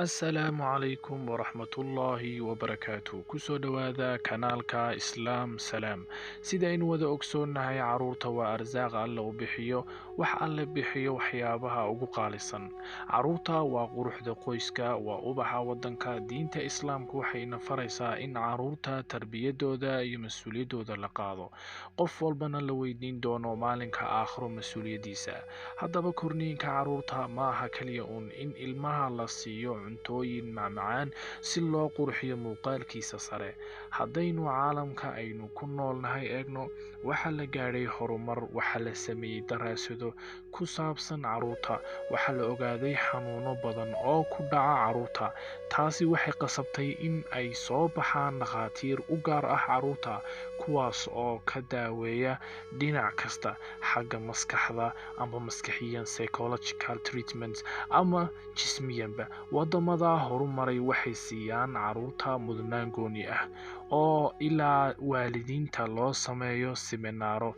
Assalaamu calaykum waraxmatullaahi wabarakaatu. Kusoo dhowaada kanaalka Islaam Salaam. Sida aynu wada ogsoonnahay, caruurta waa arsaaq Alle u bixiyo, wax Alle bixiyo waxyaabaha ugu qaalisan. Caruurta waa quruxda qoyska, waa ubaxa wadanka. Diinta Islaamku waxay ina faraysaa in caruurta tarbiyadooda iyo mas-uuliyaddooda la qaado, qof walbana la weydiin doono maalinka aakhiro mas-uuliyaddiisa. Haddaba, korniinka caruurta ma aha kaliya uun in ilmaha la siiyo cuntooyin macmacaan si loo qurxiyo muuqaalkiisa sare. Haddaynu caalamka aynu ku noolnahay eegno, waxaa la gaadhay horumar, waxaa la sameeyey daraasado ku saabsan caruurta, waxaa la ogaaday xanuuno badan oo ku dhaca caruurta. Taasi waxay qasabtay in ay soo baxaan dhakhaatiir u gaar ah caruurta, kuwaas oo ka daaweeya dhinac kasta, xagga maskaxda ama maskaxiyan, psychological treatment, ama jismiyanba. Wadamada horumaray waxay siiyaan caruurta mudnaan gooni ah, oo ilaa waalidiinta loo sameeyo siminaaro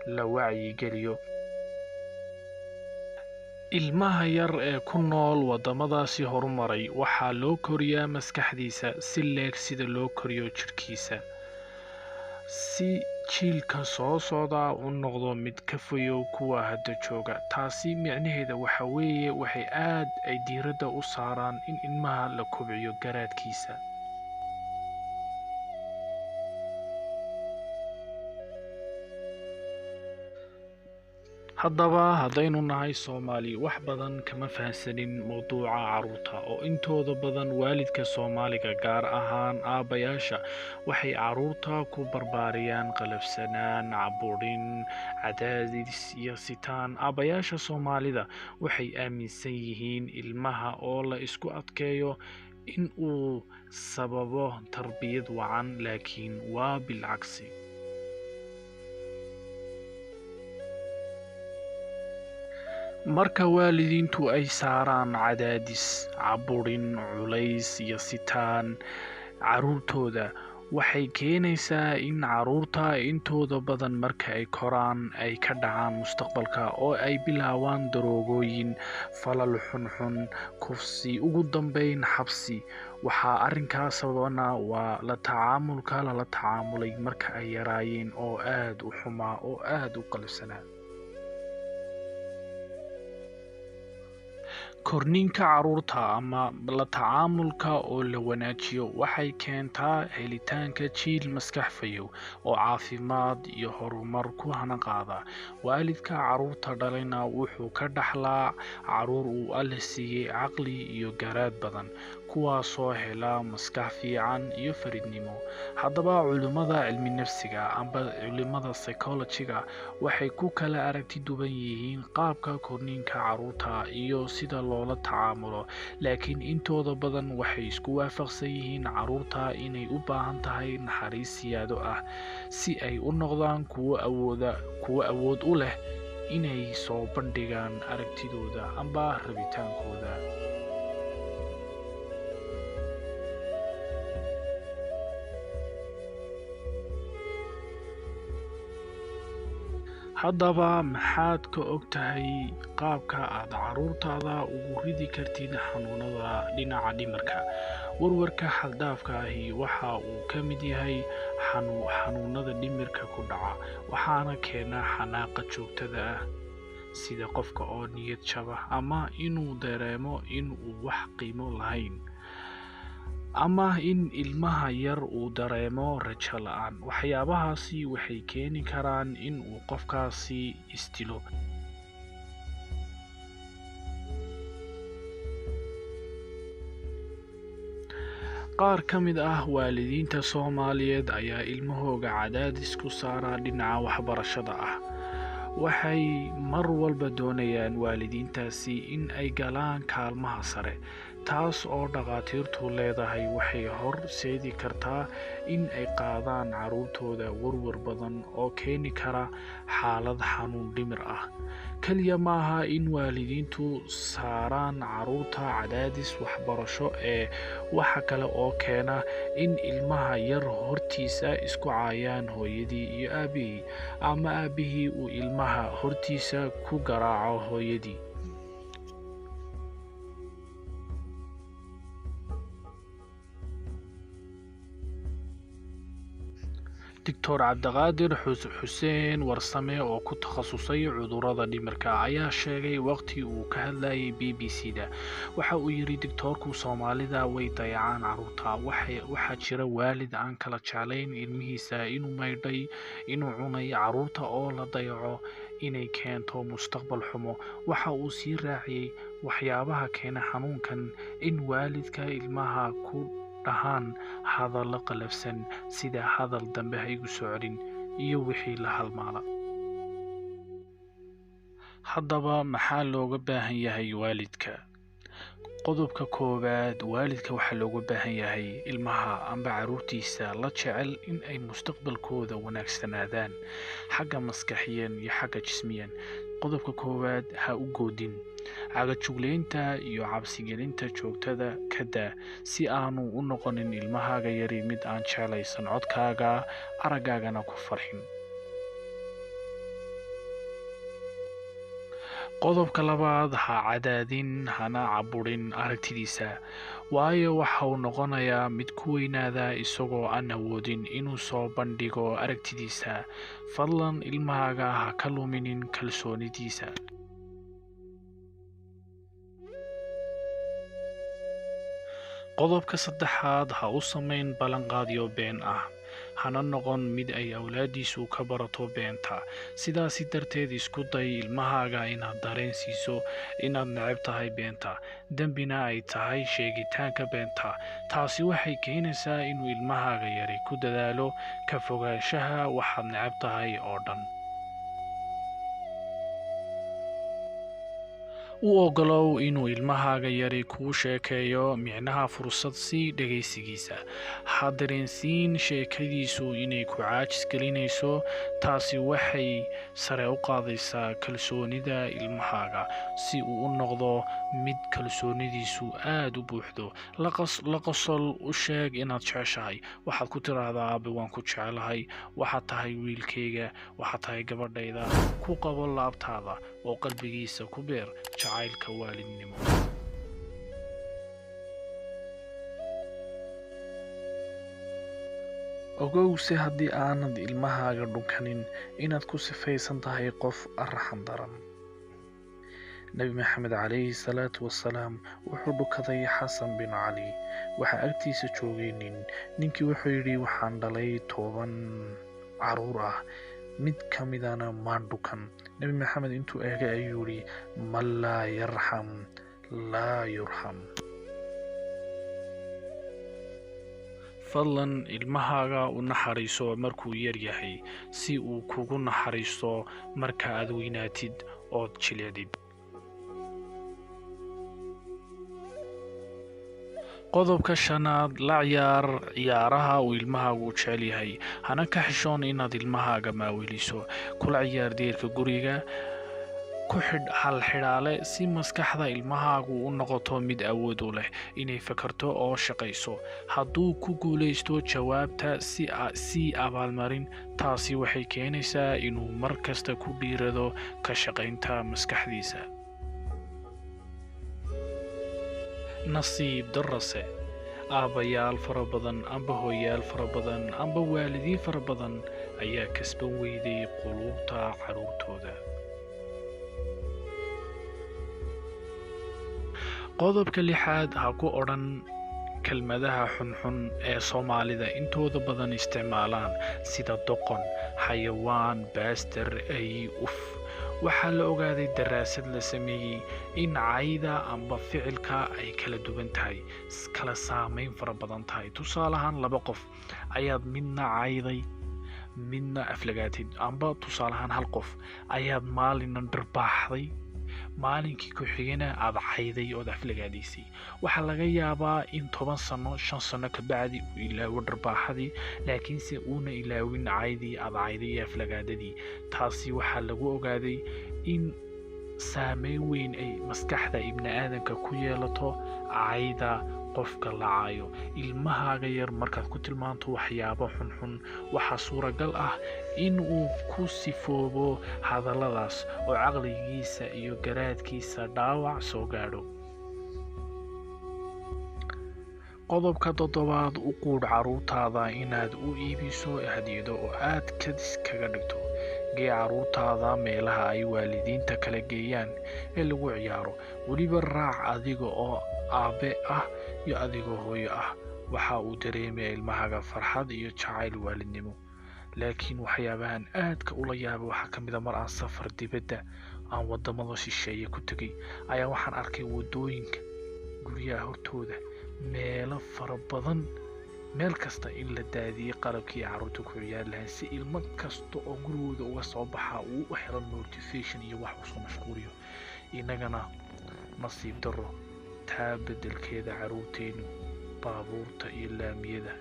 la wacyigeliyo. Ilmaha yar ee ku nool wadamadaasi horumaray waxaa loo koriyaa maskaxdiisa si leeg sida loo koriyo jidhkiisa, si jiilka soo socda u noqdo mid ka fayow kuwa hadda jooga. Taasi micnaheeda waxa weeye, waxay aad ay diiradda u saaraan in ilmaha la kobciyo garaadkiisa. Haddaba, haddaynu nahay Soomaali, wax badan kama fahansanin mowduuca caruurta, oo intooda badan waalidka Soomaaliga, gaar ahaan aabbayaasha, waxay caruurta ku barbaariyaan qalafsanaan, caburin, cadaadis iyo sitaan. Aabbayaasha Soomaalida waxay aaminsan yihiin ilmaha oo la isku adkeeyo in uu sababo tarbiyad wacan, laakiin waa bilcagsi. Marka waalidiintu ay saaraan cadaadis, caburin, culays iyo sitaan caruurtooda, waxay keenaysaa in caruurta intooda badan marka ay koraan ay ka dhacaan mustaqbalka, oo ay bilaabaan daroogooyin, falal xunxun, kufsi, ugu dambeyn xabsi. Waxaa arrinkaas sababana waa la tacaamulka lala tacaamulay marka ay yaraayeen oo aada u xumaa oo aada u qalafsanaa. Korniinka caruurta ama la tacaamulka oo la wanaajiyo waxay keentaa helitaanka jiil maskax fayow oo caafimaad iyo horumar ku hana qaada. Waalidka caruurta dhalayna wuxuu ka dhaxlaa caruur uu Alle siiyey caqli iyo garaad badan, kuwaasoo hela maskax fiican iyo faridnimo. Haddaba, culimmada cilmi nafsiga amba culimada psychology-ga waxay ku kala aragti duwan yihiin qaabka korniinka caruurta iyo sida loola tacaamulo, laakiin intooda badan waxay isku waafaqsan yihiin caruurta inay u baahan tahay naxariis siyaado ah si ay u noqdaan kuwo awooda, kuwo awood u leh inay soo bandhigaan aragtidooda amba rabitaankooda. Haddaba, maxaad ka og tahay qaabka aad caruurtaada ugu ridi kartid xanuunada dhinaca dhimirka? Warwarka xad-dhaafka ahi waxa uu ka mid yahay xanuunada dhimirka ku dhaca, waxaana keena xanaaqa joogtada ah, sida qofka oo niyad jaba ama inuu dareemo in uu wax qiimo lahayn, ama in ilmaha yar uu dareemo rajo la-aan. Waxyaabahaasi waxay keeni karaan in uu qofkaasi isdilo. Qaar ka mid ah waalidiinta Soomaaliyeed ayaa ilmahooga cadaadis ku saara dhinaca waxbarashada ah. Waxay mar walba doonayaan waalidiintaasi in ay galaan kaalmaha sare, taas oo dhakhaatiirtu leedahay waxay horseedi kartaa in ay qaadaan caruurtooda warwar badan oo keeni kara xaalad xanuun dhimir ah. Kaliya maaha in waalidiintu saaraan caruurta cadaadis waxbarasho ee waxa kale oo keena in ilmaha yar hortiisa isku caayaan hooyadii iyo aabihii, ama aabihii uu ilmaha hortiisa ku garaaco hooyadii. Doctor Cabdiqaadir Xuseen Warsame oo ku takhasusay cudurrada dhimirka ayaa sheegay waqti uu ka hadlayay BBC-da. Waxa uu yidhi doctoorku, Soomaalida way dayacaan carruurta. Waxaa jira waalid aan kala jeclayn ilmihiisa inuu maydhay, inuu cunay. Carruurta oo la dayaco inay keento mustaqbal xumo. Waxa uu sii raaciyay waxyaabaha keena xanuunkan in waalidka ilmaha ku dhahaan hadallo qallafsan sida hadal dambe ha igu soo celin iyo wixii la halmaala. Haddaba maxaa looga baahan yahay waalidka? Qodobka koowaad, waalidka waxaa looga baahan yahay ilmaha amba carruurtiisa la jecel in ay mustaqbalkooda wanaagsanaadaan xagga maskaxiyan iyo xagga jismiyan. Qodobka koowaad, ha u goodin. Cagajuglaynta iyo cabsigelinta joogtada ka daa si aanu u noqonin ilmahaaga yari mid aan jeclaysan codkaaga, araggaagana ku farxin. Qodobka labaad, ha cadaadin hana caburin aragtidiisa, waayo waxa uu noqonayaa mid ku weynaada isagoo aan awoodin inuu soo bandhigo aragtidiisa. Fadlan ilmahaaga ha ka luminin kalsoonidiisa. Qodobka saddexaad, ha u samayn ballanqaadyo been ah, hana noqon mid ay awlaaddiisu ka barato beenta. Sidaasi darteed isku day ilmahaaga inaad dareen siiso inaad neceb tahay beenta, dembina ay tahay sheegitaanka beenta. Taasi waxay keenaysaa inuu ilmahaaga yari ku dadaalo ka fogaanshaha waxaad neceb tahay oo dhan. U oggolow inuu ilmahaaga yari kuu sheekeeyo, micnaha fursad sii dhegeysigiisa. Ha dareensiin sheekadiisu inay ku caajis gelinayso. Taasi waxay sare u qaadaysaa kalsoonida ilmahaaga si uu u noqdo mid kalsoonidiisu aad u buuxdo. La qosol, u sheeg inaad jeceshahay. Waxaad ku tiraahdaa, aabe waan ku jecelahay, waxaad tahay wiilkayga, waxaad tahay gabadhayda. Ku qabo laabtaada oo qalbigiisa ku beer jacaylka waalidnimo. Ogowse haddii aanad ilmahaaga dhunkanin inaad ku sifaysan tahay qof arxan daran. Nabi Maxamed calayhi salaatu wasalaam wuxuu dhukaday Xasan bin Cali. Waxaa agtiisa joogay nin. Ninkii wuxuu yidhi, waxaan dhalay 10 carruur ah, mid ka midana maan dhukan. Nabi Maxamed intuu eegay ayuu yidhi, man laa yarxam laa yurxam. Fadlan ilmahaaga u naxariiso markuu yar yahay si uu kugu naxariisto marka aad weynaatid ood jilecdid. Qodobka shanaad, la ciyaar ciyaaraha uu ilmahaagu u jecel yahay. Hana ka xishoon inaad ilmahaaga maaweliso. Kula ciyaar deerka guriga, ku xidh hal xidhaale si maskaxda ilmahaagu u noqoto mid awood u leh inay fakarto oo shaqayso. Hadduu ku guuleysto jawaabta, sii abaalmarin. Taasi waxay keenaysaa inuu mar kasta ku dhiirado ka shaqaynta maskaxdiisa. Nasiib darrase, aabbayaal fara badan amba hooyaal fara badan amba waalidiin fara badan ayaa kasban weyday quluubta carruurtooda. Qodobka lixaad, ha ku odhan kelmadaha xunxun ee Soomaalida intooda badan isticmaalaan sida doqon, xayawaan, baaster, ay, uf. Waxaa la ogaaday daraasad la sameeyey in cayda amba ficilka ay kala duwan tahay, kala saameyn fara badan tahay. Tusaale ahaan, laba qof ayaad midna cayday, midna aflagaatid, amba tusaale ahaan hal qof ayaad maalina dharbaaxday, maalinkii ku xigana aad cayday ood aflagaadaysay. Waxaa laga yaabaa in 10 sano, 5 sano kabacdi uu ilaawo dharbaaxadii, laakiinse uuna ilaawin caydii aad cayday iyo aflagaadadii. Taasi waxaa lagu ogaaday in saameyn weyn ay maskaxda ibni aadamka ku yeelato cayda qofka la caayo. Ilmahaaga yar markaad ku tilmaanto waxyaabo xunxun, waxaa suuragal ah in uu ku sifoobo hadalladaas oo caqligiisa iyo garaadkiisa dhaawac soo gaadho. Qodobka toddobaad, u quudh carruurtaada inaad u iibiso hadiyado oo aad kadis kaga dhigto. Gee carruurtaada meelaha ay waalidiinta kala geeyaan ee lagu ciyaaro, weliba raac adiga oo aabe ah iyo adigoo hooyo ah. Waxa uu dareemayaa ilmahaaga farxad iyo jacayl waalidnimo. Laakiin waxyaabahan aadka ula yaabay waxaa ka mid ah, mar aan safar dibadda aan wadamada shisheeye ku tegay ayaa waxaan arkay wadooyinka guryaha hortooda meelo fara badan, meel kasta in la daadiyey qalabkii carruurta ku ciyaari lahayn, si ilmo kasta oo gurigooda uga soo baxa uu u helo motivation iyo wax uu soo mashquuliyo. Innagana nasiib darro, taa beddelkeeda carruurteenu baabuurta iyo laamiyada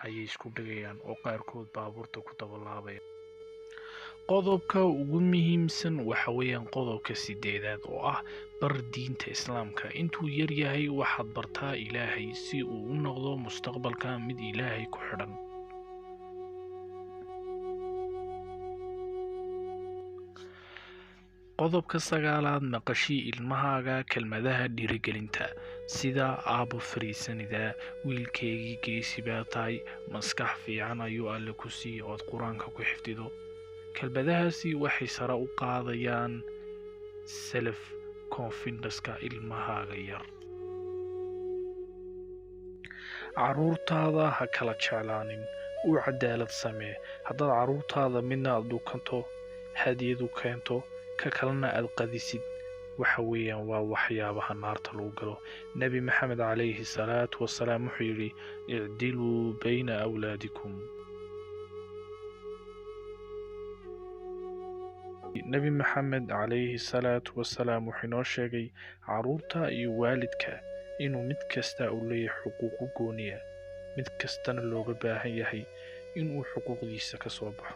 ayay isku dhigayaan oo qaarkood baabuurta ku dabalaabaya. Qodobka ugu muhiimsan waxa weeyaan qodobka sideedaad oo ah bar diinta Islaamka. Intuu yar yahay waxaad bartaa Ilaahay si uu u noqdo mustaqbalka mid Ilaahay ku xidhan. Qodobka sagaalaad, maqashii ilmahaaga kelmadaha dhiirigelinta sida aabbo fariisanida, wiilkeygii geesi baa tahay, maskax fiican ayuu Alle ku siiyey ood qur-aanka ku xifdido. Kelmadahaasi waxay sare u qaadayaan self confidence-ka ilmahaaga yar. Carruurtaada ha kala jeclaanin, u cadaalad samee. Haddaad carruurtaada midna aad dhukanto, hadiyad u keento, ka kalena aad qadisid, waxa weeyaan waa waxyaabaha naarta lagu galo. Nebi Maxamed calayhi salaatu wasalaam wuxuu yidhi, icdiluu bayna awlaadikum. Nebi Maxamed calayhi salaatu wasalaam wuxuu inoo sheegay carruurta iyo waalidka inuu mid kasta uu leeyahay xuquuq u gooniya, mid kastana looga baahan yahay inuu xuquuqdiisa ka soo baxo.